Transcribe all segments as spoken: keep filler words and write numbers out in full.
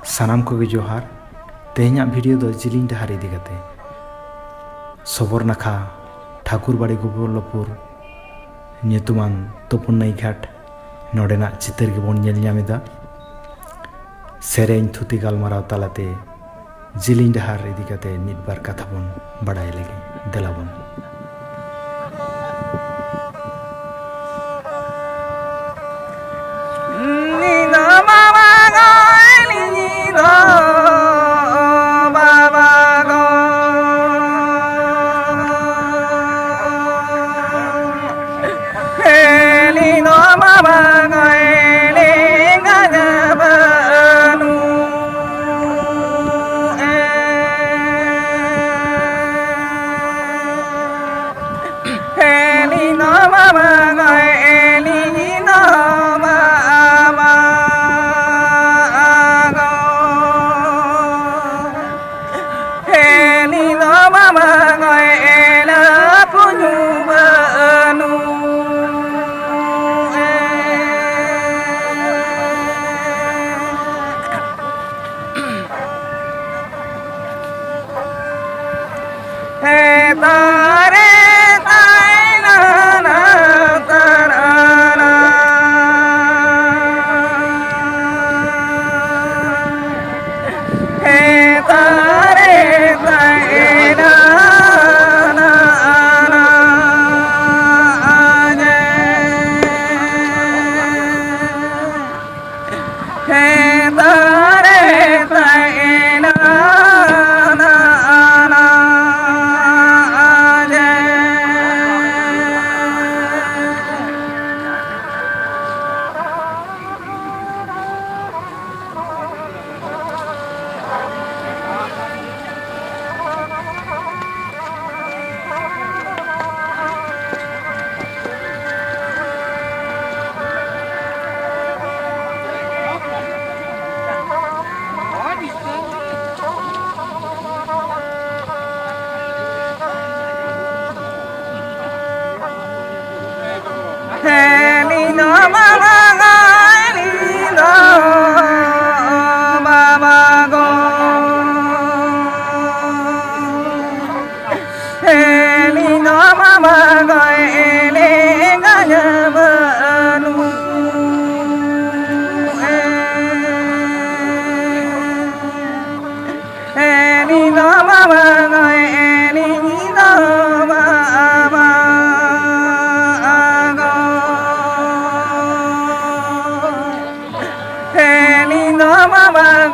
ᱥᱟᱱᱟᱢ ᱠᱚᱜᱮ ᱡᱚᱦᱟᱨ᱾ ᱛᱮᱦᱮᱧᱟᱜ ᱵᱷᱤᱰᱤᱭᱳ ᱫᱚ ᱡᱤᱞᱤᱧ ᱰᱟᱦᱟᱨ ᱤᱫᱤ ᱠᱟᱛᱮ᱾ ᱥᱚᱵᱚᱨ ᱱᱟᱠᱷᱟ ᱴᱷᱟᱠᱩᱨᱵᱟᱲᱤ ᱜᱳᱵᱚᱞᱞᱚᱯᱩᱨ ᱧᱩᱛᱩᱢᱟᱱ ᱛᱩᱯᱩᱱ ᱱᱟᱹᱭ ᱜᱷᱟᱴ, ᱱᱚᱰᱮᱱᱟᱜ ᱪᱤᱛᱟᱹᱨ ᱜᱮᱵᱚᱱ ᱧᱮᱞ ᱧᱟᱢ ᱮᱫᱟ᱾ ᱥᱮᱨᱮᱧ, ᱛᱷᱩᱛᱤ, ᱜᱟᱞᱢᱟᱨᱟᱣ ᱛᱟᱞᱟᱛᱮ ᱡᱤᱞᱤᱧ ᱰᱟᱦᱟᱨ ᱤᱫᱤ ᱠᱟᱛᱮ ᱢᱤᱫ ᱵᱟᱨ ᱠᱟᱛᱷᱟ ᱵᱚᱱ ᱵᱟᱲᱟᱭ ᱞᱮᱜᱮ᱾ ᱫᱮᱞᱟ ᱵᱚᱱ᱾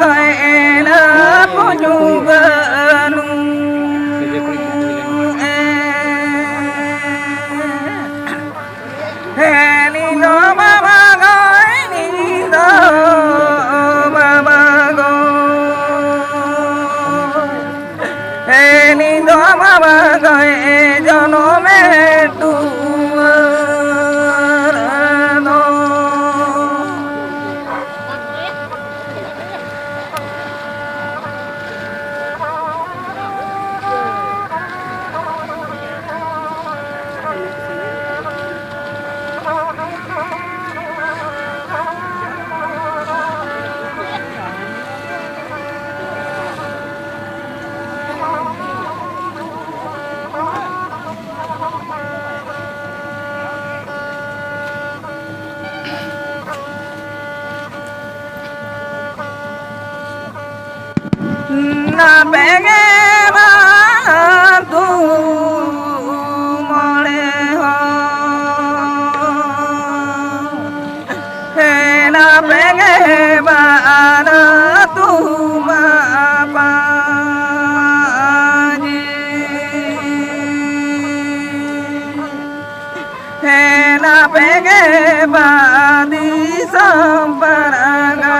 ᱜᱟᱹᱭᱱᱟ ᱯᱩᱧᱩ ᱜᱟᱹᱱᱩ ᱮ᱾ ᱦᱮ ᱱᱤᱧ ᱫᱚ ᱵᱟᱵᱟ ᱜᱚᱭ, ᱱᱤᱧ ᱫᱚ ᱵᱟᱵᱟ ᱜᱚᱭ᱾ ᱦᱮ ᱱᱤᱧ ᱫᱚ ᱵᱟᱵᱟ ᱜᱚᱭ, ᱡᱚᱱᱚᱢᱮ ᱴᱩᱣᱟᱹᱨ ᱫᱚ᱾ ᱱᱟᱯᱮ ᱜᱮ ᱵᱟᱝ ᱟᱹᱛᱩ ᱢᱚᱬᱮ ᱦᱚᱲ᱾ ᱦᱮ ᱱᱟᱯᱮ ᱜᱮ ᱵᱟᱝ ᱟᱹᱛᱩ ᱢᱟᱯᱟᱧ᱾ ᱦᱮ ᱱᱟᱯᱮ ᱜᱮ ᱵᱟ ᱫᱤᱥᱚᱢ ᱯᱟᱨᱜᱟᱱᱟ᱾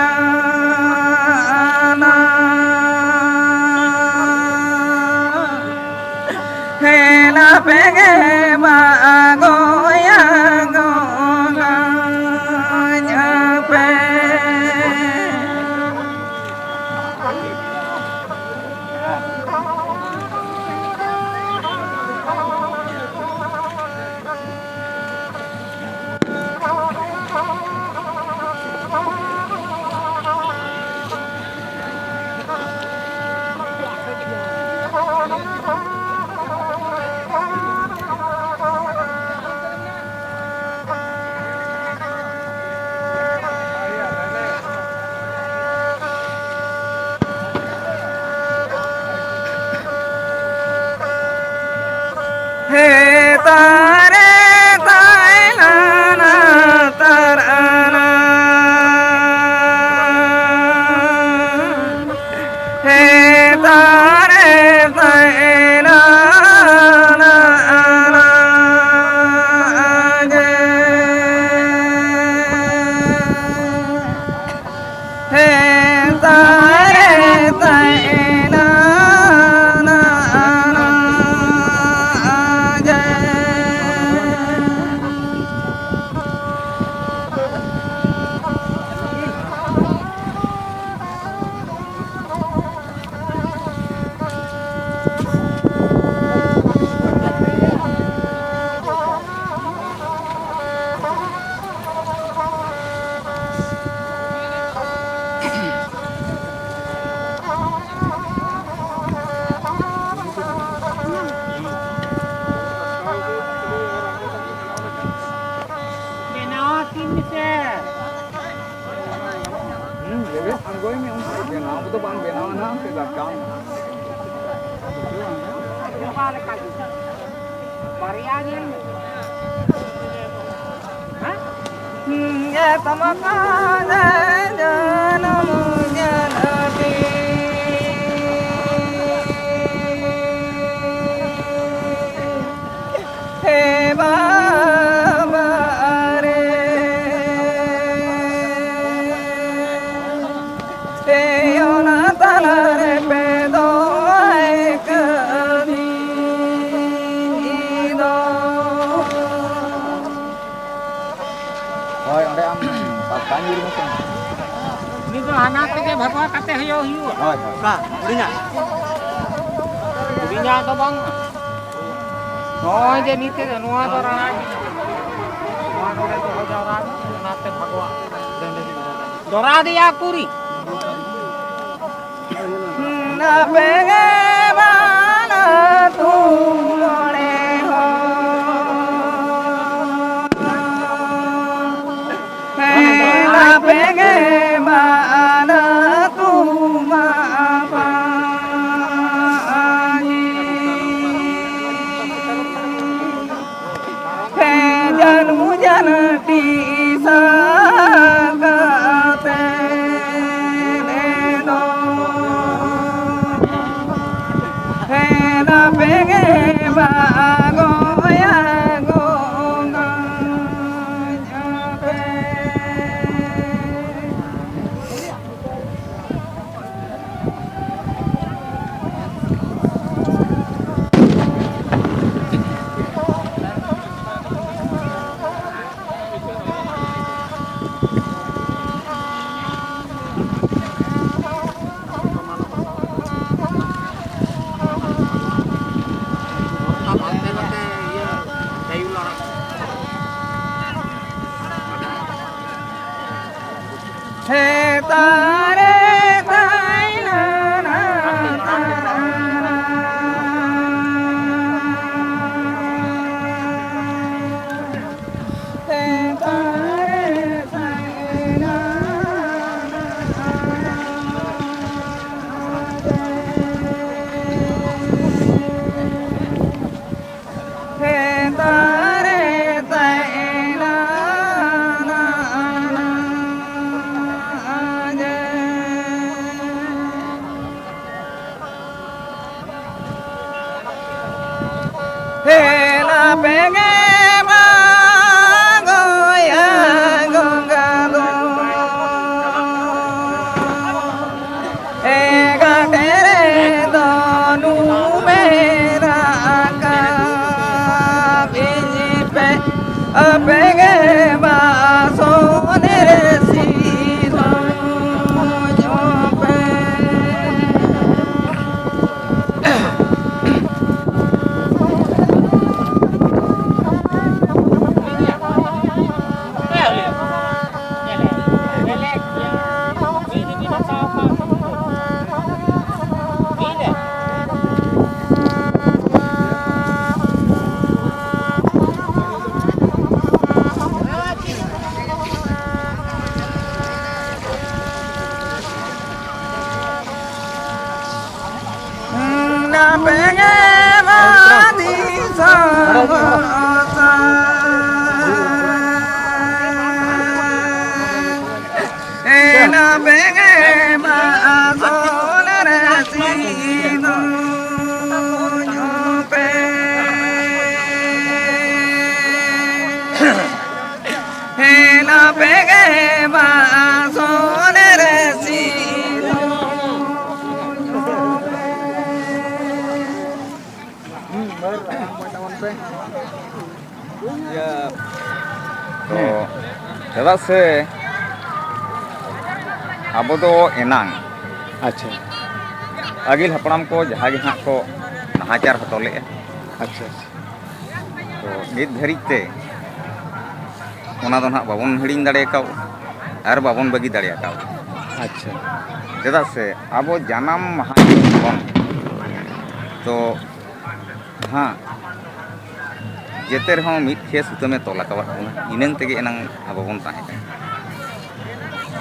ᱛᱟᱨᱮ ᱛᱟᱭᱱᱟ ᱱᱟ ᱡᱮ᱾ ᱵᱮᱱᱟᱣ ᱟᱹᱠᱤᱱ ᱢᱮᱥᱮ᱾ ᱦᱩᱸ, ᱞᱮᱵᱮᱫ ᱟᱬᱜᱚᱭ ᱢᱮ, ᱩᱱᱠᱩ ᱵᱮᱱᱟᱣ ᱠᱚᱫᱚ ᱵᱟᱝ ᱵᱮᱱᱟᱣᱟ ᱱᱟᱦᱟᱜ, ᱚᱱᱛᱮ ᱫᱟᱠᱟ᱾ ᱚᱠᱟ ᱞᱮᱠᱟ ᱜᱮ? ᱵᱟᱨᱭᱟ ᱧᱮᱞ ᱢᱮ᱾ ᱦᱮᱸ? ᱜᱮ ᱛᱟᱢᱟ ᱠᱟᱱᱟ ᱡᱟᱱᱟᱢ ᱧᱮᱞ ᱟᱹᱰᱤ᱾ ᱦᱮ ᱵᱟᱵᱟ ᱨᱮ, ᱥᱮ ᱚᱱᱟ ᱛᱟᱞᱟ ᱨᱮ ᱯᱮ ᱫᱚᱦᱚᱭ ᱠᱟᱹᱢᱤ ᱫᱚ᱾ ᱦᱳᱭ, ᱚᱸᱰᱮ ᱟᱢ ᱯᱟᱛᱟ ᱧᱩᱨ ᱢᱮ ᱥᱮ᱾ ᱩᱱᱤ ᱫᱚ ᱦᱟᱱᱟ ᱛᱮᱜᱮ ᱵᱷᱟᱜᱟᱣ ᱠᱟᱛᱮ ᱦᱩᱭᱩᱜ ᱦᱩᱭᱩᱜᱼᱟ᱾ ᱦᱳᱭ, ᱦᱳᱭ᱾ ᱚᱠᱟ? ᱦᱩᱰᱤᱧᱟᱜ? ᱦᱩᱰᱤᱧᱟᱜ ᱫᱚ ᱵᱟᱝ᱾ ᱱᱚᱜᱼᱚᱭ ᱡᱮ ᱱᱤᱛ ᱨᱮ ᱱᱚᱣᱟ ᱫᱚ ᱨᱟᱲᱟ ᱜᱮ᱾ ᱱᱚᱣᱟ ᱱᱚᱰᱮ ᱫᱚᱦᱚ ᱡᱟᱣᱨᱟ ᱢᱮ, ᱚᱱᱟᱛᱮ ᱵᱷᱟᱜᱽᱣᱟᱜ ᱰᱟᱹᱰᱤ ᱡᱚᱨᱟ ᱫᱮᱭᱟ ᱠᱩᱨᱤ᱾ ᱟᱯᱮ ᱜᱮ ᱵᱟᱝ ᱟᱹᱛᱩ ᱢᱚᱬᱮ ᱦᱚᱲ᱾ ᱦᱮᱸ, ᱟᱯᱮ ᱜᱮ ᱵᱟᱝ ᱟᱹᱛᱩ ᱢᱟᱹᱡᱷᱤ᱾ ᱦᱮᱸ, ᱡᱟᱹᱱᱩ ᱡᱟᱹᱱᱴᱤ ᱥᱟᱠᱟᱛᱮ ᱫᱚ᱾ ᱤᱭᱟᱹ, ᱛᱚ, ᱪᱮᱫᱟᱜ ᱥᱮ ᱟᱵᱚ ᱫᱚ ᱮᱱᱟᱝ, ᱟᱪᱪᱷᱟ᱾ ᱟᱹᱜᱤᱞ ᱦᱟᱯᱲᱟᱢ ᱠᱚ ᱡᱟᱦᱟᱸ ᱜᱮ ᱦᱟᱸᱜ ᱠᱚ ᱱᱟᱦᱟᱪᱟᱨ ᱦᱚᱴᱚ ᱞᱮᱫᱼᱟ, ᱟᱪᱪᱷᱟ, ᱟᱪᱪᱷᱟ᱾ ᱛᱚ, ᱱᱤᱛ ᱫᱷᱟᱹᱨᱤᱡ ᱛᱮ ᱚᱱᱟ ᱫᱚ ᱱᱟᱦᱟᱜ ᱵᱟᱵᱚᱱ ᱦᱤᱲᱤᱧ ᱫᱟᱲᱮ ᱠᱟᱣᱫᱟ ᱟᱨ ᱵᱟᱵᱚᱱ ᱵᱟᱹᱜᱤ ᱫᱟᱲᱮ ᱠᱟᱣᱫᱟ᱾ ᱟᱪᱪᱷᱟ᱾ ᱪᱮᱫᱟᱜ ᱥᱮ ᱟᱵᱚ ᱡᱟᱱᱟᱢ ᱢᱟᱦᱟ ᱠᱷᱚᱱ ᱛᱚ ᱦᱟᱸ, ᱡᱮᱛᱮ ᱨᱮᱦᱚᱸ ᱢᱤᱫ ᱴᱷᱮᱱ ᱥᱩᱛᱟᱹᱢᱮ ᱛᱚᱞ ᱟᱠᱟᱣᱟᱫ ᱵᱚᱱᱟ, ᱤᱱᱟᱹᱝ ᱛᱮᱜᱮ ᱮᱱᱟᱝ ᱟᱵᱚ ᱵᱚᱱ ᱛᱟᱦᱮᱸ ᱠᱟᱱᱟ᱾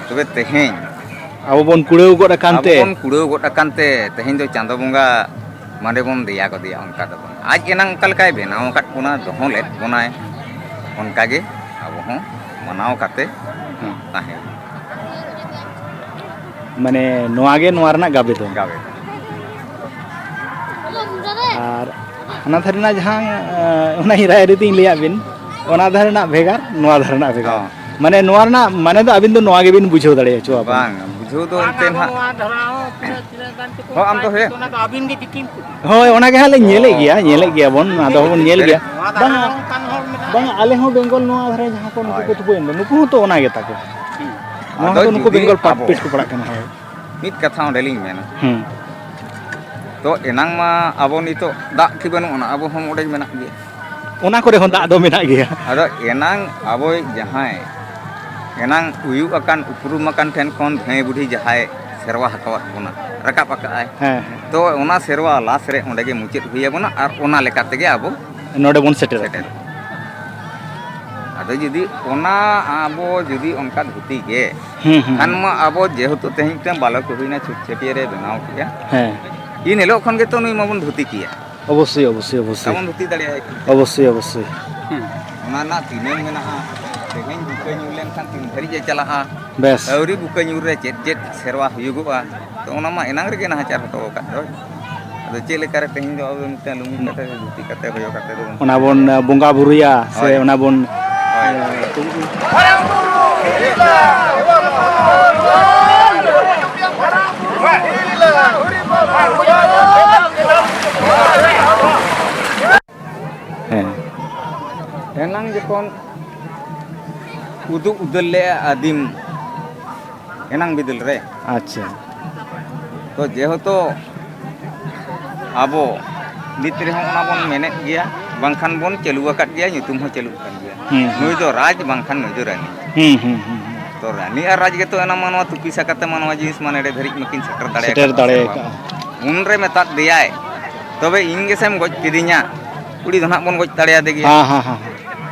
ᱛᱚᱵᱮ ᱛᱮᱦᱮᱧ ᱟᱵᱚ ᱵᱚᱱ ᱠᱩᱲᱟᱹᱣ ᱜᱚᱫ ᱟᱠᱟᱱ ᱟᱵᱚ ᱛᱮ᱾ ᱵᱚᱱ ᱠᱩᱲᱟᱹᱣ ᱜᱚᱫ ᱟᱠᱟᱱ ᱛᱮ ᱛᱮᱦᱮᱧ ᱫᱚ ᱪᱟᱸᱫᱚ ᱵᱚᱸᱜᱟ ᱢᱟᱱᱮ ᱵᱚᱱ ᱫᱮᱭᱟ ᱜᱚᱫᱮᱭᱟ, ᱚᱱᱠᱟ ᱫᱚ ᱵᱟᱝ᱾ ᱟᱡ ᱮᱱᱟᱝ ᱚᱠᱟ ᱞᱮᱠᱟᱭ ᱵᱮᱱᱟᱣ ᱟᱠᱟᱫ ᱵᱚᱱᱟ, ᱫᱚᱦᱚ ᱞᱮᱫ ᱵᱚᱱᱟᱭ, ᱚᱱᱠᱟ ᱜᱮ ᱟᱵᱚ ᱦᱚᱸ ᱢᱟᱱᱟᱣ ᱠᱟᱛᱮ ᱦᱮᱸ᱾ ᱛᱟᱦᱮᱸ᱾ ᱢᱟᱱᱮ ᱱᱚᱣᱟ ᱜᱮ ᱱᱚᱣᱟ ᱨᱮᱱᱟᱜ ᱜᱟᱵᱮ ᱫᱚ᱾ ᱜᱟᱵᱮ᱾ ᱟᱨ ᱦᱟᱱᱟ ᱫᱷᱟᱨᱮ ᱨᱮᱱᱟᱜ ᱡᱟᱦᱟᱸ, ᱮᱸ, ᱚᱱᱟ ᱨᱟᱭᱨᱤᱛᱤᱧ ᱞᱟᱹᱭᱟᱫ ᱵᱤᱱ, ᱚᱱᱟ ᱫᱷᱟᱨᱮ ᱨᱮᱱᱟᱜ ᱵᱷᱮᱜᱟᱨ, ᱱᱚᱣᱟ ᱫᱷᱟᱨᱮ ᱨᱮᱱᱟᱜ ᱵᱷᱮᱜᱟᱨ᱾ ᱦᱚᱸ᱾ ᱢᱟᱱᱮ ᱱᱚᱣᱟ ᱨᱮᱱᱟᱜ ᱢᱟᱱᱮ ᱫᱚ ᱟᱹᱵᱤᱱ ᱫᱚ ᱱᱚᱣᱟ ᱜᱮᱵᱤᱱ ᱵᱩᱡᱷᱟᱹᱣ ᱫᱟᱲᱮ ᱦᱚᱪᱚ ᱟᱵᱚᱱᱟ᱾ ᱵᱟᱝ, ᱵᱩᱡᱷᱟᱹᱣ ᱫᱚ ᱵᱟᱝ, ᱮᱱᱛᱮ ᱟᱵᱚ ᱱᱟᱦᱟᱜ ᱱᱚᱣᱟ ᱫᱷᱟᱨᱟ ᱦᱚᱸ ᱛᱤᱱᱟᱹᱜ, ᱛᱤᱱᱟᱹᱜ ᱜᱟᱱ ᱪᱚᱠᱚ ᱦᱚᱸ, ᱟᱢ ᱫᱚ ᱦᱮᱸ᱾ ᱚᱱᱟ ᱫᱚ ᱟᱹᱵᱤᱱ ᱜᱮ ᱡᱩᱫᱤ ᱦᱳᱭ, ᱚᱱᱟ ᱜᱮ ᱦᱟᱸᱜ ᱞᱤᱧ ᱧᱮᱞᱮᱫ ᱜᱮᱭᱟ, ᱧᱮᱞᱮᱫ ᱜᱮᱭᱟ ᱵᱚᱱ, ᱟᱫᱚ ᱵᱚᱱ ᱧᱮᱞ ᱜᱮᱭᱟ᱾ ᱱᱚᱣᱟ ᱫᱷᱟᱨᱟ ᱵᱟᱝ, ᱦᱚᱸ ᱚᱱᱠᱟᱱ ᱦᱚᱲ ᱢᱮᱱᱟᱜᱼᱟ᱾ ᱵᱟᱝ, ᱟᱞᱮ ᱦᱚᱸ ᱵᱮᱝᱜᱚᱞ ᱱᱚᱣᱟ ᱫᱷᱟᱨᱮ ᱡᱟᱦᱟᱸ ᱠᱚ ᱱᱩᱠᱩ ᱦᱳᱭ᱾ ᱠᱚ ᱛᱩᱯᱩᱭᱮᱱ ᱫᱚ, ᱱᱩᱠᱩ ᱦᱚᱸ ᱛᱚ ᱚᱱᱟ ᱜᱮ ᱛᱟᱠᱚ᱾ ᱦᱩᱸ᱾ ᱱᱚᱣᱟ ᱟᱫᱚ ᱦᱚᱸ ᱛᱚ ᱱᱩᱠᱩ ᱡᱩᱫᱤ ᱵᱮᱝᱜᱚᱞ ᱯᱟᱴ ᱟᱵᱚ ᱯᱮᱥᱴ ᱠᱚ ᱯᱟᱲᱟᱜ ᱠᱟᱱᱟ, ᱦᱳᱭ᱾ ᱢᱤᱫ ᱠᱟᱛᱷᱟ ᱚᱸᱰᱮ ᱞᱤᱧ ᱢᱮᱱᱟ᱾ ᱦᱩᱸ᱾ ᱛᱚ ᱮᱱᱟᱝ ᱢᱟ ᱟᱵᱚ ᱱᱤᱛᱚᱜ ᱫᱟᱜ ᱠᱤ ᱵᱟᱹᱱᱩᱜ ᱟᱱᱟ, ᱟᱵᱚ ᱦᱚᱸ ᱚᱸᱰᱮ ᱢᱮᱱᱟᱜ ᱜᱮᱭᱟ᱾ ᱚᱱᱟ ᱠᱚᱨᱮ ᱦᱚᱸ ᱫᱟᱜ ᱫᱚ ᱢᱮᱱᱟᱜ ᱜᱮᱭᱟ᱾ ᱟᱫᱚ ᱮᱱᱟᱝ ᱟᱵᱚᱭᱤᱡ ᱡᱟᱦᱟᱸᱭ ᱮᱱᱟᱝ ᱩᱭᱩᱜ ᱟᱠᱟᱱ, ᱩᱯᱨᱩᱢ ᱟᱠᱟᱱ ᱴᱷᱮᱱ ᱠᱷᱚᱱ ᱫᱷᱟᱹᱭ ᱵᱩᱰᱷᱤ ᱡᱟᱦᱟᱸᱭ ᱥᱮᱨᱣᱟ ᱟᱠᱟᱣᱟᱫ ᱵᱚᱱᱟ, ᱨᱟᱠᱟᱵ ᱟᱠᱟᱫᱼᱟᱭ᱾ ᱦᱮᱸ, ᱦᱮᱸ᱾ ᱛᱚ ᱚᱱᱟ ᱥᱮᱨᱣᱟ ᱞᱟᱥ ᱨᱮ ᱚᱸᱰᱮ ᱜᱮ ᱢᱩᱪᱟᱹᱫ ᱦᱩᱭ ᱟᱵᱚᱱᱟ ᱟᱨ ᱚᱱᱟ ᱞᱮᱠᱟ ᱛᱮᱜᱮ ᱟᱵᱚ ᱱᱚᱰᱮ ᱵᱚᱱ ᱥᱮᱴᱮᱨ ᱥᱮᱴᱮᱨ᱾ ᱟᱠᱟᱱᱟ᱾ ᱟᱫᱚ ᱡᱩᱫᱤ ᱚᱱᱟ ᱟᱵᱚ ᱡᱩᱫᱤ ᱚᱱᱠᱟ ᱫᱷᱩᱛᱤ ᱜᱮ, ᱦᱩᱸ, ᱦᱩᱸ, ᱠᱷᱟᱱ ᱦᱩᱸ᱾ ᱢᱟ ᱟᱵᱚ ᱡᱮᱦᱮᱛᱩ ᱛᱮᱦᱮᱧ ᱢᱤᱫᱴᱟᱝ ᱵᱟᱞᱚᱠ ᱦᱩᱭᱱᱟ, ᱪᱷᱩᱛ ᱪᱷᱟᱹᱴᱭᱟᱹᱨ ᱮ ᱵᱮᱱᱟᱣ ᱠᱮᱜᱼᱟ᱾ ᱦᱮᱸ᱾ ᱤᱱ ᱦᱤᱞᱳᱜ ᱠᱷᱚᱱ ᱜᱮᱛᱚ ᱱᱩᱭ ᱢᱟᱵᱚᱱ ᱫᱷᱩᱛᱤ ᱠᱮᱭᱟ᱾ ᱚᱵᱚᱥᱥᱳᱭ, ᱚᱵᱚᱥᱥᱳᱭ, ᱚᱵᱚᱥᱥᱳᱭ᱾ ᱵᱟᱵᱚᱱ ᱫᱷᱩᱛᱤ ᱫᱟᱲᱮᱭᱟᱭ ᱠᱟᱱᱟ᱾ ᱚᱵᱚᱥᱥᱳᱭ, ᱚᱵᱚᱥᱥᱳᱭ᱾ ᱦᱩᱸ᱾ ᱚᱱᱟ ᱨᱮᱱᱟᱜ ᱛᱤᱱᱟᱹᱝ ᱢᱮᱱᱟᱜᱼᱟ, ᱛᱮᱦᱮᱧ ᱵᱩᱠᱟᱹ ᱧᱩᱨ ᱞᱮᱱᱠᱷᱟᱱ ᱛᱤᱱ ᱫᱷᱟᱹᱨᱤᱡ ᱮ ᱪᱟᱞᱟᱜᱼᱟ? ᱵᱮᱥ᱾ ᱟᱹᱣᱨᱤ ᱵᱩᱠᱟᱹ ᱧᱩᱨ ᱨᱮ ᱪᱮᱫ ᱪᱮᱫ ᱥᱮᱨᱣᱟ ᱦᱩᱭᱩᱜᱚᱜᱼᱟ? ᱛᱚ, ᱚᱱᱟ ᱢᱟ ᱮᱱᱟᱝ ᱨᱮᱜᱮ ᱱᱟᱦᱟᱪᱟᱨ ᱦᱚᱴᱚ ᱟᱠᱟᱫ ᱫᱚᱭ᱾ ᱟᱫᱚ ᱪᱮᱫ ᱞᱮᱠᱟ ᱨᱮ ᱛᱮᱦᱮᱧ ᱫᱚ ᱟᱵᱚ ᱢᱤᱫᱴᱟᱝ ᱞᱩᱝᱜᱤ ᱠᱟᱛᱮ, ᱫᱷᱩᱛᱤ ᱠᱟᱛᱮ, ᱦᱚᱭᱚ ᱠᱟᱛᱮ ᱫᱚᱵᱚᱱ ᱚᱱᱟ ᱵᱚᱱ, ᱵᱚᱸᱜᱟ ᱵᱩᱨᱩᱭᱟ ᱥᱮ ᱦᱳᱭ᱾ ᱚᱱᱟ ᱵᱚᱱ, ᱦᱳᱭ᱾ ᱦᱮᱸ᱾ ᱮᱱᱟᱝ ᱡᱚᱠᱷᱚᱱ ᱩᱫᱩᱜ ᱩᱫᱟᱹᱨ ᱞᱮᱜᱼᱟ ᱟᱹᱫᱤᱢ, ᱮᱱᱟᱝ ᱵᱤᱫᱟᱹᱞ ᱨᱮ᱾ ᱟᱪᱪᱷᱟ᱾ ᱛᱚ, ᱡᱮᱦᱮᱛᱩ ᱟᱵᱚ ᱱᱤᱛ ᱨᱮᱦᱚᱸ ᱚᱱᱟ ᱵᱚᱱ ᱢᱮᱱᱮᱫ ᱜᱮᱭᱟ, ᱵᱟᱝᱠᱷᱟᱱ ᱵᱚᱱ ᱪᱟᱹᱞᱩ ᱟᱠᱟᱫ ᱜᱮᱭᱟ, ᱧᱩᱛᱩᱢ ᱦᱚᱸ ᱪᱟᱹᱞᱩᱜ ᱠᱟᱱ ᱜᱮᱭᱟ᱾ ᱦᱩᱸ, ᱦᱩᱸ᱾ ᱱᱩᱭ ᱫᱚ ᱨᱟᱡᱽ, ᱵᱟᱝᱠᱷᱟᱱ ᱱᱩᱭ ᱫᱚ ᱨᱟᱱᱤ᱾ ᱦᱩᱸ, ᱦᱩᱸ, ᱦᱩᱸ, ᱦᱩᱸ᱾ ᱛᱚ, ᱨᱟᱱᱤ ᱟᱨ ᱨᱟᱡᱽ ᱜᱮᱛᱚ ᱮᱱᱟᱝ ᱢᱟ ᱱᱚᱣᱟ ᱛᱩᱯᱤ ᱥᱟᱠᱟᱛᱮ ᱢᱟ ᱱᱚᱣᱟ ᱡᱤᱱᱤᱥ ᱢᱟ ᱱᱮᱰᱮ ᱫᱷᱟᱹᱨᱤᱡ ᱢᱟᱹᱠᱤᱱ ᱥᱮᱴᱮᱨ ᱫᱟᱲᱮ ᱥᱮᱴᱮᱨ ᱟᱠᱟᱫ ᱫᱟᱲᱮ ᱥᱮ ᱵᱟᱝ? ᱟᱠᱟᱫᱼᱟ᱾ ᱩᱱᱨᱮ ᱢᱮᱛᱟᱫ ᱫᱮᱭᱟᱭ, "ᱛᱚᱵᱮ ᱤᱧ ᱜᱮᱥᱮᱢ ᱜᱚᱡ ᱠᱤᱫᱤᱧᱟ, ᱠᱩᱲᱤ ᱫᱚ ᱱᱟᱦᱟᱜ ᱵᱚᱱ ᱜᱚᱡ ᱫᱟᱲᱮᱭᱟᱫᱮ ᱜᱮᱭᱟ᱾" ᱦᱮᱸ, ᱦᱮᱸ, ᱦᱮᱸ, ᱦᱮᱸ᱾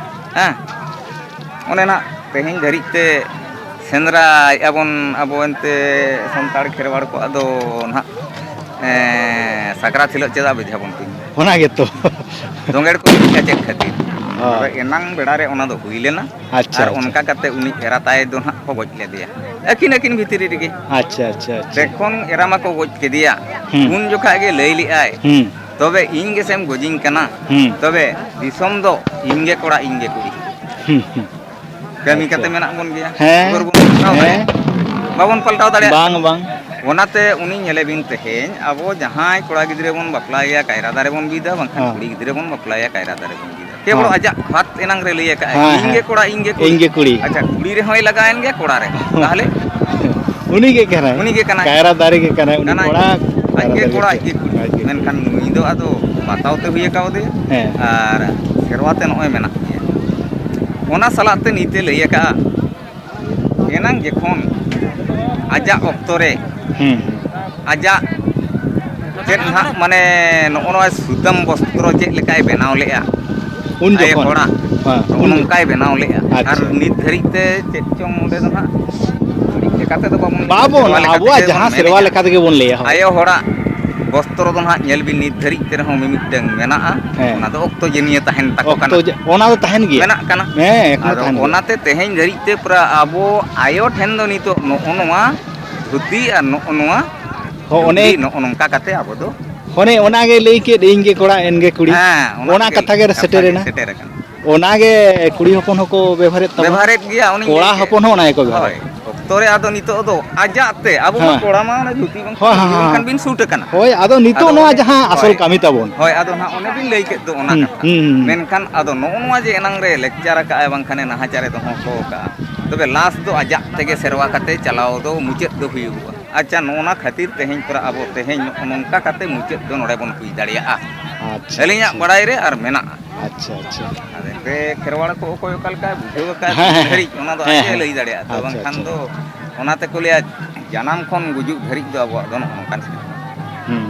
ᱦᱮᱸ, ᱚᱱᱮ ᱱᱟᱜ ᱛᱮᱦᱮᱧ ᱫᱷᱟᱹᱨᱤᱡ ᱛᱮ ᱥᱮᱸᱫᱽᱨᱟᱭᱮᱫᱼᱟ ᱵᱚᱱ ᱟᱵᱚ ᱮᱱᱛᱮ ᱥᱟᱱᱛᱟᱲ ᱠᱷᱮᱨᱣᱟᱲ ᱠᱚᱣᱟᱜ ᱫᱚ ᱱᱟᱦᱟᱜ, ᱮᱸ, ᱥᱟᱠᱨᱟᱛ ᱦᱤᱞᱳᱜ ᱪᱮᱫᱟᱜ ᱵᱮᱡᱷᱟ ᱵᱚᱱ ᱛᱩᱧᱟ? ᱚᱱᱟ ᱜᱮᱛᱚ᱾ ᱫᱚᱸᱜᱮᱲ ᱠᱚ ᱮᱱᱮᱡᱼᱟ ᱪᱮᱫ ᱠᱷᱟᱹᱛᱤᱨ? ᱦᱳᱭ᱾ ᱟᱫᱚ ᱮᱱᱟᱝ ᱵᱮᱲᱟ ᱨᱮ ᱚᱱᱟ ᱫᱚ ᱦᱩᱭ ᱞᱮᱱᱟ᱾ ᱟᱪᱪᱷᱟ, ᱟᱨ ᱟᱪᱪᱷᱟ᱾ ᱚᱱᱠᱟ ᱠᱟᱛᱮ ᱩᱱᱤ ᱮᱨᱟ ᱛᱟᱭ ᱫᱚ ᱱᱟᱦᱟᱜ ᱠᱚ ᱜᱚᱡ ᱞᱮᱫᱮᱭᱟ᱾ ᱟᱹᱠᱤᱱ ᱟᱹᱠᱤᱱ ᱵᱷᱤᱛᱨᱤ ᱨᱮᱜᱮ᱾ ᱟᱪᱪᱷᱟ, ᱟᱪᱪᱷᱟ, ᱟᱪᱪᱷᱟ᱾ ᱡᱚᱠᱷᱚᱱ ᱮᱨᱟ ᱢᱟᱠᱚ ᱜᱚᱡ ᱠᱮᱫᱮᱭᱟ, ᱦᱩᱸ᱾ ᱩᱱ ᱡᱚᱠᱷᱟᱡ ᱜᱮ ᱞᱟᱹᱭ ᱞᱮᱫᱼᱟᱭ, ᱦᱩᱸ᱾ "ᱛᱚᱵᱮ ᱤᱧ ᱜᱮᱥᱮᱢ ᱜᱚᱡᱤᱧ ᱠᱟᱱᱟ, ᱦᱩᱸ᱾ ᱛᱚᱵᱮ ᱫᱤᱥᱚᱢ ᱫᱚ ᱤᱧ ᱜᱮ ᱠᱚᱲᱟ, ᱤᱧ ᱜᱮ ᱠᱩᱲᱤ᱾" ᱦᱩᱸ, ᱦᱩᱸ᱾ ᱠᱟᱹᱢᱤ ᱟᱪᱪᱷᱟ᱾ ᱠᱟᱛᱮ ᱢᱮᱱᱟᱜ ᱵᱚᱱ ᱜᱮᱭᱟ᱾ ᱦᱮᱸ, ᱠᱷᱚᱵᱚᱨ ᱵᱚᱱ ᱯᱟᱞᱴᱟᱣ ᱦᱮᱸ᱾ ᱫᱟᱲᱮᱭᱟᱜᱼᱟ? ᱵᱟᱵᱚᱱ ᱯᱟᱞᱴᱟᱣ ᱫᱟᱲᱮᱭᱟᱜᱼᱟ᱾ ᱵᱟᱝ, ᱵᱟᱝ᱾ ᱚᱱᱟᱛᱮ ᱩᱱᱤ ᱧᱮᱞᱮ ᱵᱤᱱ ᱛᱮᱦᱮᱧ, ᱟᱵᱚ ᱡᱟᱦᱟᱸᱭ ᱠᱚᱲᱟ ᱜᱤᱫᱽᱨᱟᱹ ᱵᱚᱱ ᱵᱟᱯᱞᱟᱭᱮᱭᱟ, ᱠᱟᱭᱨᱟ ᱫᱟᱨᱮ ᱵᱚᱱ ᱵᱤᱫᱟ, ᱵᱟᱝᱠᱷᱟᱱ ᱦᱮᱸ᱾ ᱠᱩᱲᱤ ᱜᱤᱫᱽᱨᱟᱹ ᱵᱚᱱ ᱵᱟᱯᱞᱟᱭᱮᱭᱟ, ᱠᱟᱭᱨᱟ ᱫᱟᱨᱮ ᱵᱚᱱ ᱵᱤᱫᱟ᱾ ᱠᱮᱵᱚᱞ ᱦᱮᱸ᱾ ᱟᱡᱟᱜ ᱵᱷᱟᱛ ᱮᱱᱟᱝ ᱨᱮ ᱞᱟᱹᱭ ᱟᱠᱟᱫᱼᱟᱭ, ᱦᱮᱸ, "ᱤᱧ ᱜᱮ ᱦᱮᱸ᱾ ᱠᱚᱲᱟ, ᱤᱧ ᱜᱮ ᱠᱩᱲᱤ᱾" ᱤᱧ ᱜᱮ ᱠᱩᱲᱤ᱾ ᱟᱪᱪᱷᱟ, ᱠᱩᱲᱤ ᱨᱮᱦᱚᱸᱭ ᱞᱟᱜᱟᱣᱮᱱ ᱜᱮᱭᱟ, ᱠᱚᱲᱟ ᱨᱮᱦᱚᱸ᱾ ᱛᱟᱦᱚᱞᱮ? ᱩᱱᱤ ᱜᱮ ᱠᱟᱱᱟᱭ᱾ ᱩᱱᱤ ᱜᱮ ᱠᱟᱱᱟᱭ᱾ ᱠᱟᱭᱨᱟ ᱫᱟᱨᱮ ᱜᱮ ᱠᱟᱱᱟᱭ, ᱩᱱᱤ ᱠᱟᱱᱟᱭ᱾ ᱠᱚᱲᱟ, ᱟᱡ ᱠᱟᱭᱨᱟ ᱜᱮ ᱫᱟᱨᱮ ᱠᱚᱲᱟ, ᱜᱮ᱾ ᱟᱡ ᱜᱮ ᱠᱩᱲᱤ᱾ ᱟᱡ ᱜᱮ ᱠᱩᱲᱤ᱾ ᱢᱮᱱᱠᱷᱟᱱ ᱱᱩᱭ ᱫᱚ ᱟᱫᱚ ᱵᱟᱛᱟᱣ ᱛᱮ ᱦᱩᱭ ᱟᱠᱟᱣ ᱫᱮᱭᱟ᱾ ᱦᱮᱸ᱾ ᱟᱨ ᱥᱮᱨᱣᱟ ᱛᱮ ᱱᱚᱜᱼᱚᱭ ᱢᱮᱱᱟᱜ ᱜᱮᱭᱟ᱾ ᱚᱱᱟ ᱥᱟᱞᱟᱜ ᱛᱮ ᱱᱤᱛᱮ ᱞᱟᱹᱭ ᱟᱠᱟᱫᱼᱟ, ᱮᱱᱟᱝ ᱡᱚᱠᱷᱚᱱ ᱟᱡᱟᱜ ᱚᱠᱛᱚ ᱨᱮ ᱦᱩᱸ᱾ ᱟᱡᱟᱜ ᱪᱮᱫ ᱱᱟᱦᱟᱜ, ᱢᱟᱱᱮ, ᱱᱚᱜᱼᱚ ᱱᱚᱣᱟ ᱥᱩᱛᱟᱹᱢ ᱵᱚᱥᱛᱨᱚ ᱪᱮᱫ ᱞᱮᱠᱟᱭ ᱵᱮᱱᱟᱣ ᱞᱮᱫᱼᱟ ᱩᱱ ᱟᱭᱳ ᱡᱚᱠᱷᱚᱱ? ᱦᱚᱲᱟᱜ, ᱦᱮᱸ, ᱱᱚᱜᱼᱚ ᱩᱱ ᱱᱚᱝᱠᱟᱭ ᱵᱮᱱᱟᱣ ᱞᱮᱫᱼᱟ᱾ ᱟᱨ ᱟᱪᱪᱷᱟ᱾ ᱱᱤᱛ ᱫᱷᱟᱹᱨᱤᱡ ᱛᱮ ᱪᱮᱫ ᱪᱚᱝ ᱚᱸᱰᱮ ᱫᱚ ᱱᱟᱦᱟᱜ ᱵᱟᱹᱲᱤᱡ ᱞᱮᱠᱟ ᱛᱮᱫᱚ ᱵᱟᱵᱚᱱ ᱞᱟᱹᱭᱟ, ᱵᱟᱵᱚᱱ, ᱥᱮᱨᱣᱟ ᱞᱮᱠᱟ ᱟᱵᱚᱣᱟᱜ ᱛᱮᱜᱮ ᱡᱟᱦᱟᱸ ᱵᱚᱱ ᱥᱮᱨᱣᱟ ᱢᱮᱱᱮᱫᱼᱟ᱾ ᱞᱮᱠᱟ ᱛᱮᱜᱮ ᱵᱚᱱ ᱞᱟᱹᱭᱟ, ᱦᱳᱭ᱾ ᱟᱭᱳ ᱦᱚᱲᱟᱜ ᱵᱚᱥᱛᱨᱚ ᱫᱚ ᱱᱟᱦᱟᱜ ᱧᱮᱞ ᱵᱤᱱ, ᱱᱤᱛ ᱫᱷᱟᱹᱨᱤᱡ ᱛᱮ ᱨᱮᱦᱚᱸ ᱢᱤᱢᱤᱫᱴᱟᱹᱝ ᱢᱮᱱᱟᱜᱼᱟ᱾ ᱦᱮᱸ᱾ ᱚᱱᱟ ᱫᱚ ᱚᱠᱛᱚ ᱡᱟᱹᱱᱤᱭᱟᱹ ᱛᱟᱦᱮᱱ ᱛᱟᱠᱚ ᱚᱠᱛᱚ ᱠᱟᱱᱟ᱾ ᱡᱟ-, ᱚᱱᱟ ᱫᱚ ᱛᱟᱦᱮᱱ ᱜᱮᱭᱟ᱾ ᱢᱮᱱᱟᱜ ᱠᱟᱱᱟ᱾ ᱦᱮᱸ, ᱮᱠᱷᱚᱱᱚ ᱟᱫᱚ ᱛᱟᱦᱮᱱ ᱜᱮᱭᱟ᱾ ᱚᱱᱟᱛᱮ ᱛᱮᱦᱮᱧ ᱫᱷᱟᱹᱨᱤᱡ ᱛᱮ ᱯᱩᱨᱟᱹ ᱟᱵᱚ ᱟᱭᱳ ᱴᱷᱮᱱ ᱫᱚ ᱱᱤᱛᱚᱜ ᱱᱚᱜᱼᱚ ᱱᱚᱣᱟ ᱫᱷᱩᱛᱤ ᱟᱨ ᱱᱚᱜᱼᱚ ᱱᱚᱣᱟ ᱦᱚᱸ, ᱚᱱᱮ ᱞᱩᱜᱽᱲᱤ ᱱᱚᱜᱼᱚ ᱱᱚᱝᱠᱟ ᱠᱟᱛᱮ ᱟᱵᱚ ᱫᱚ ᱚᱱᱮ ᱚᱱᱟ ᱜᱮ ᱞᱟᱹᱭ ᱠᱮᱫ, ᱤᱧ ᱜᱮ ᱠᱚᱲᱟ, ᱮᱱ ᱜᱮ ᱠᱩᱲᱤ᱾ ᱦᱮᱸ, ᱚᱱᱟ ᱚᱱᱟ ᱜᱮ ᱠᱟᱛᱷᱟ ᱜᱮ ᱠᱟᱛᱷᱟ ᱜᱮ ᱥᱮᱴᱮᱨᱮᱱᱟ᱾ ᱥᱮᱴᱮᱨ ᱟᱠᱟᱱᱟ᱾ ᱚᱱᱟ ᱜᱮ ᱠᱩᱲᱤ ᱦᱚᱯᱚᱱ ᱦᱚᱸᱠᱚ ᱵᱮᱵᱷᱟᱨᱮᱫ ᱛᱟᱵᱚᱱᱟ᱾ ᱵᱮᱵᱷᱟᱨᱮᱫ ᱜᱮᱭᱟ, ᱩᱱᱤ ᱠᱚᱲᱟ ᱞᱟᱹᱭ ᱠᱮᱫ᱾ ᱦᱚᱯᱚᱱ ᱦᱚᱸ ᱚᱱᱟ ᱜᱮᱠᱚ ᱵᱮᱵᱷᱟᱨᱮᱫ᱾ ᱦᱳᱭ, ᱚᱠᱛᱚ ᱨᱮ ᱟᱫᱚ ᱱᱤᱛᱚᱜ ᱫᱚ ᱟᱡᱟᱜ ᱛᱮ, ᱟᱵᱚ ᱢᱟ ᱦᱮᱸ᱾ ᱠᱚᱲᱟ ᱢᱟ ᱚᱱᱮ ᱫᱷᱩᱛᱤ ᱵᱟᱝᱠᱷᱟᱱ ᱦᱳᱭ, ᱦᱳᱭ, ᱞᱩᱜᱽᱲᱤ ᱦᱳᱭ᱾ ᱵᱟᱝᱠᱷᱟᱱ ᱵᱤᱱ ᱥᱩᱴ ᱟᱠᱟᱱᱟ᱾ ᱦᱳᱭ, ᱟᱫᱚ ᱱᱤᱛᱚᱜ ᱟᱫᱚ ᱱᱚᱣᱟ ᱚᱱᱮ, ᱡᱟᱦᱟᱸ ᱟᱥᱚᱞ ᱦᱳᱭ᱾ ᱠᱟᱹᱢᱤ ᱛᱟᱵᱚᱱ᱾ ᱦᱳᱭ, ᱟᱫᱚ ᱱᱟᱦᱟᱜ ᱚᱱᱮ ᱵᱤᱱ ᱞᱟᱹᱭ ᱠᱮᱫ ᱫᱚ ᱚᱱᱟ ᱦᱩᱸ, ᱠᱟᱛᱷᱟ᱾ ᱦᱩᱸ, ᱦᱩᱸ᱾ ᱢᱮᱱᱠᱷᱟᱱ ᱟᱫᱚ ᱱᱚᱜᱼᱚ ᱱᱚᱣᱟ ᱡᱮ ᱮᱱᱟᱝ ᱨᱮ ᱞᱮᱠᱪᱟᱨ ᱟᱠᱟᱫᱼᱟᱭ, ᱵᱟᱝᱠᱷᱟᱱᱮ ᱱᱟᱦᱟᱪᱟᱨᱮ ᱫᱚᱦᱚ ᱦᱚᱴᱚ ᱟᱠᱟᱫᱼᱟ, ᱛᱚᱵᱮ ᱞᱟᱥ ᱫᱚ ᱟᱡᱟᱜ ᱛᱮᱜᱮ ᱥᱮᱨᱣᱟ ᱠᱟᱛᱮ ᱪᱟᱞᱟᱣ ᱫᱚ ᱢᱩᱪᱟᱹᱫ ᱫᱚ ᱦᱩᱭᱩᱜᱚᱜᱼᱟ᱾ ᱟᱪᱪᱷᱟ, ᱱᱚᱜᱼᱚ ᱱᱟ ᱠᱷᱟᱹᱛᱤᱨ ᱛᱮᱦᱮᱧ ᱯᱩᱨᱟᱹ ᱟᱵᱚ ᱛᱮᱦᱮᱧ ᱱᱚᱜᱼᱚ ᱱᱚᱝᱠᱟ ᱠᱟᱛᱮ ᱢᱩᱪᱟᱹᱫ ᱫᱚ ᱱᱚᱰᱮ ᱵᱚᱱ ᱦᱩᱭ ᱫᱟᱲᱮᱭᱟᱜᱼᱟ᱾ ᱟᱪᱪᱷᱟ, ᱟᱹᱞᱤᱧᱟᱜ ᱟᱪᱪᱷᱟ᱾ ᱵᱟᱲᱟᱭ ᱨᱮ ᱟᱨ ᱢᱮᱱᱟᱜᱼᱟ᱾ ᱟᱪᱪᱷᱟ, ᱟᱪᱪᱷᱟ᱾ ᱟᱫᱚ ᱮᱱᱛᱮ ᱠᱷᱮᱨᱣᱟᱲ ᱠᱚ ᱚᱠᱚᱭ ᱚᱠᱟ ᱞᱮᱠᱟᱭ ᱵᱩᱡᱷᱟᱹᱣ ᱟᱠᱟᱫ ᱦᱮᱸ, ᱦᱮᱸ, ᱫᱷᱟᱹᱨᱤᱡ, ᱚᱱᱟ ᱫᱚ ᱟᱡ ᱦᱮᱸ, ᱮ ᱦᱮᱸ᱾ ᱞᱟᱹᱭ ᱫᱟᱲᱮᱭᱟᱜᱼᱟ᱾ ᱛᱚ ᱟᱪᱪᱷᱟ, ᱵᱟᱝᱠᱷᱟᱱ ᱟᱪᱪᱷᱟ᱾ ᱫᱚ ᱚᱱᱟ ᱛᱮᱠᱚ ᱞᱟᱹᱭᱟ, ᱡᱟᱱᱟᱢ ᱠᱷᱚᱱ ᱜᱩᱡᱩᱜ ᱫᱷᱟᱹᱨᱤᱡ ᱫᱚ ᱟᱵᱚᱣᱟᱜ ᱫᱚ ᱱᱚᱜᱼᱚ ᱱᱚᱝᱠᱟᱱ ᱥᱮᱨᱣᱟ᱾ ᱦᱩᱸ᱾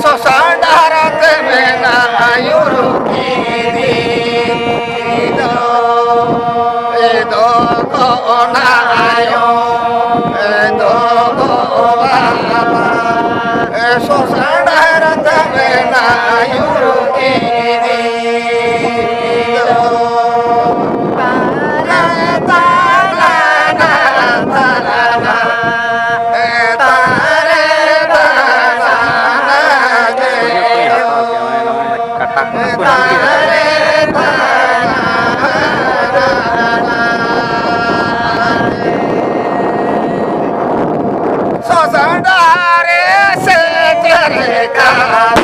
ᱥᱚᱥᱟᱱ ᱰᱟᱦᱟᱨ ᱛᱮ ᱢᱮᱱᱟ ᱟᱹᱭᱩᱨ ᱠᱤᱫᱤᱧ ᱫᱚ, ᱮ ᱫᱚ ᱜᱚ ᱚᱱᱟ ᱟᱭᱳ, ᱮ ᱫᱚ ᱜᱚ ᱵᱟᱵᱟ, ᱮ ᱥᱚᱥᱟᱱ ᱰᱟᱦᱟᱨ ᱛᱮ ᱢᱮᱱᱟ ᱟᱹᱭᱩᱨ ᱠᱤᱫᱤᱧ ᱫᱚ᱾ ᱥᱚᱥᱟᱱ ᱰᱟᱦᱟᱨ ᱨᱮ ᱥᱮᱴᱮᱨ ᱠᱟᱛᱮ